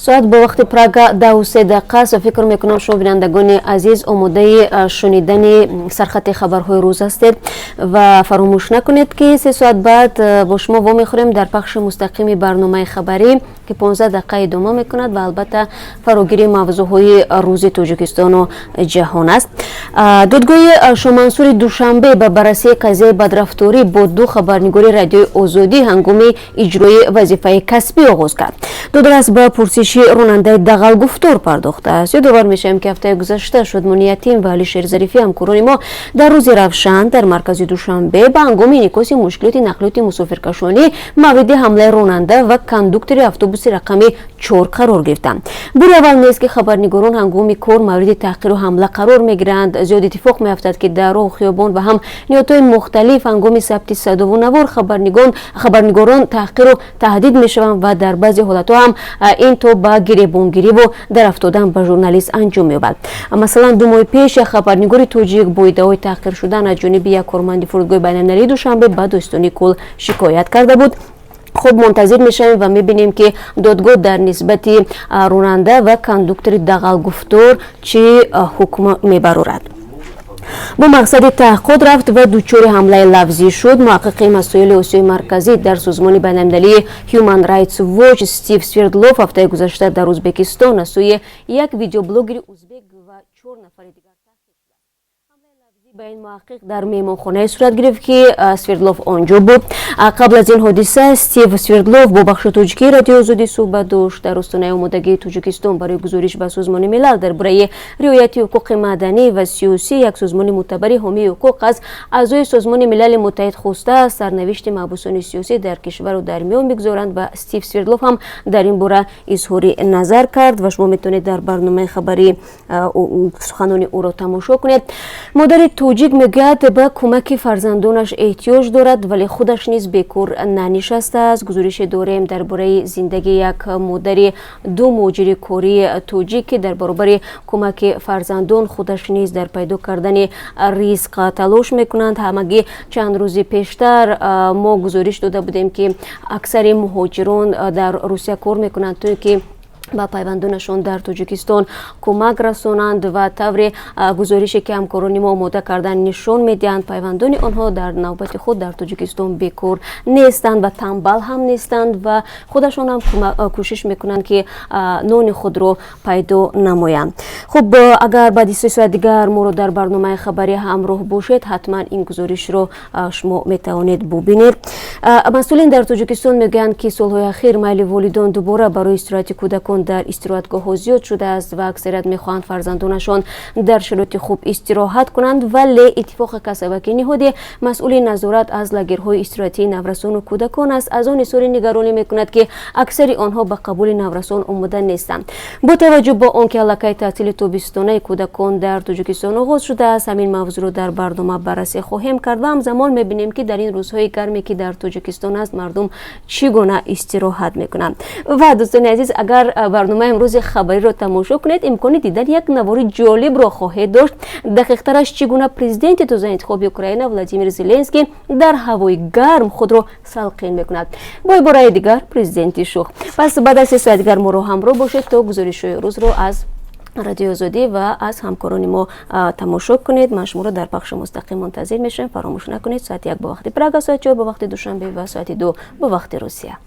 Соат бо вақти Прага 10:03 аст ва фикр мекунам, шумо, бинандагони азиз, омодаи шунидани сархати хабарҳои рӯз ҳастед. Ва фаромӯш накунед, ки 3 соат баъд бо шумо вомехӯрем дар пахши мустақими барномаи хабарӣ, ки 15 дақиқа идома мекунад ва албатта фарогири мавзӯъҳои рӯзи Тоҷикистону ҷаҳон аст. Додгоҳи Шомансури Душанбе ба баррасии қазияи бадрафторӣ бо ду хабарнигори Радиои Озодӣ ҳангоми иҷрои вазифаи касбӣ оғоз кард. Додрас ба пурсиши ронандаи дағалгуфтор пардохтааст. Ёдовар мешавем, ки ҳафтаи гузашта Шодмони Ятим ва Алишер Зарифӣ, ҳамкорони мо, дар рӯзи равшан дар маркази Душанбе ба ҳангоми инъикоси мушкилоти нақлиёти мусофиркашонӣ мавриди ҳамлаи ронанда ва кондуктори автобуси рақами 4 қарор гирифтанд. Бори аввал нест, ки хабарнигорон ҳангоми кор мавриди таҳқиру ҳамла қарор мегиранд. Зиёд иттифоқ меафтад, ки дар роҳу хиёбон ва ҳам ниҳодҳои мухталиф ҳангоми сабти садову навор хабарнигорон таҳқиру таҳдид мешаванд ва дар баъзе ҳолатҳо ҳам ин то ба гиребонгириву дарафтодан ба журналист анҷом меёбад. Масалан, 2 моҳи пеш як хабарнигори тоҷик бо иддаои таҳқир шудан аз ҷониби як корманди фурудгоҳи байналмилалии Душанбе ба Додситонии кулл шикоят карда буд. Хуб, мунтазир мешавем ва мебинем, ки додгоҳ дар нисбати ронанда ва кондуктори дағалгуфтор чӣ ҳукм мебарорад. Бо мақсади таҳқиқот рафт ва дучори ҳамлаи лафзӣ шуд. Муҳаққиқи масоили Осиёи Марказӣ дар созмони байналмилалии Human Rights Watch Стив Свердлов ҳафтаи гузашта дар Ӯзбекистон аз сӯи як видеоблогери узбек ва чор нафари дигар ба ин муҳаққиқ дар меҳмонхонае сурат гирифт, ки Свердлов он ҷо буд. Қабл аз ин ҳодиса Стив Свердлов бо бахши тоҷикии Радиои Озодӣ суҳбат дошт. Дар остонаи омодагии Тоҷикистон барои гузориш ба Созмони Милал дар бораи риояти ҳуқуқи маданӣ ва сиёсӣ, як созмони мӯътабари ҳомии ҳуқуқ аз аъзои Созмони Милали Муттаҳид хостааст сарнавишти маҳбусони сиёсӣ дар кишварро дар миён бигзоранд ва Стив Свердлов ҳам дар ин бора изҳори назар кард ва шумо метавонед дар барномаи хабарӣ суханони ӯро тамошо кунед. Модари тоҷик мегӯяд, ба кӯмаки фарзандонаш эҳтиёҷ дорад, вале худаш низ бекор нанишастааст. Гузорише дорем дар бораи зиндагии як модари ду муҳоҷири кории тоҷик, ки дар баробари кӯмаки фарзандон худаш низ дар пайдо кардани ризқ талош мекунанд. Ҳамагӣ чанд рӯзи пештар мо гузориш дода будем, ки аксари муҳоҷирон дар Русия кор мекунанд, то ки ба пайвандонашон дар Тоҷикистон кӯмак расонанд. Ва тавре гузорише, ки ҳамкорони мо омода кардан, нишон медиҳанд, пайвандони онҳо дар навбати худ дар Тоҷикистон бекор нестанд ва тамбал ҳам нестанд ва худашон ҳам кӯшиш мекунанд, ки нони худро пайдо намоянд. Хуб, агар баъди 3 соат дигар моро дар барномаи хабарӣ ҳамроҳ бошед, ҳатман ин гузоришро шумо метавонед бубинед. Масъулин дар Тоҷикистон мегӯянд, ки солҳои ахир майли волидон дубора барои истироҳати кӯдакон дар истироҳатгоҳҳо зиёд шудааст ва аксарият мехоҳанд фарзандонашон дар шароити хуб истироҳат кунанд. Вале Иттифоқи касаба, ки ниҳоди масъули назорат аз лагерҳои истироҳатии наврасону кӯдакон аст, аз он изҳори нигаронӣ мекунад, ки аксари онҳо ба қабули наврасон омода нестанд. Бо таваҷҷӯҳ ба он ки аллакай таътили тобистонаи кӯдакон дар Тоҷикистон оғоз шудааст, ҳамин мавзӯъро дар барнома баррасӣ хоҳем кард ва ҳамзамон мебинем, ки дар ин рӯзҳои гарме, ки дар Тоҷикистон аст, мардум чӣ гуна истироҳат мекунанд. Ва дӯстони азиз, агар барномаи имрӯзи хабариро тамошо кунед, имкони дидани як навори ҷолибро хоҳед дошт. Дақиқтараш, чӣ гуна президенти тозаинтихоби Украина Владимир Зеленский дар ҳавои гарм худро салқин мекунад бо ибораи дигар, президенти шӯх. Пас баъд аз 3 соат дигар моро ҳамроҳ бошед, то гузоришҳои рӯзро аз Радиои Озодӣ ва аз ҳамкорони мо тамошо кунед. Ман шуморо дар пахши мустақим мунтазир мешавем. Фаромӯш накунед, соати 1 бо вақти Прага, соати 4 бо вақти Душанбе ва соати 2 бо вақти Русия.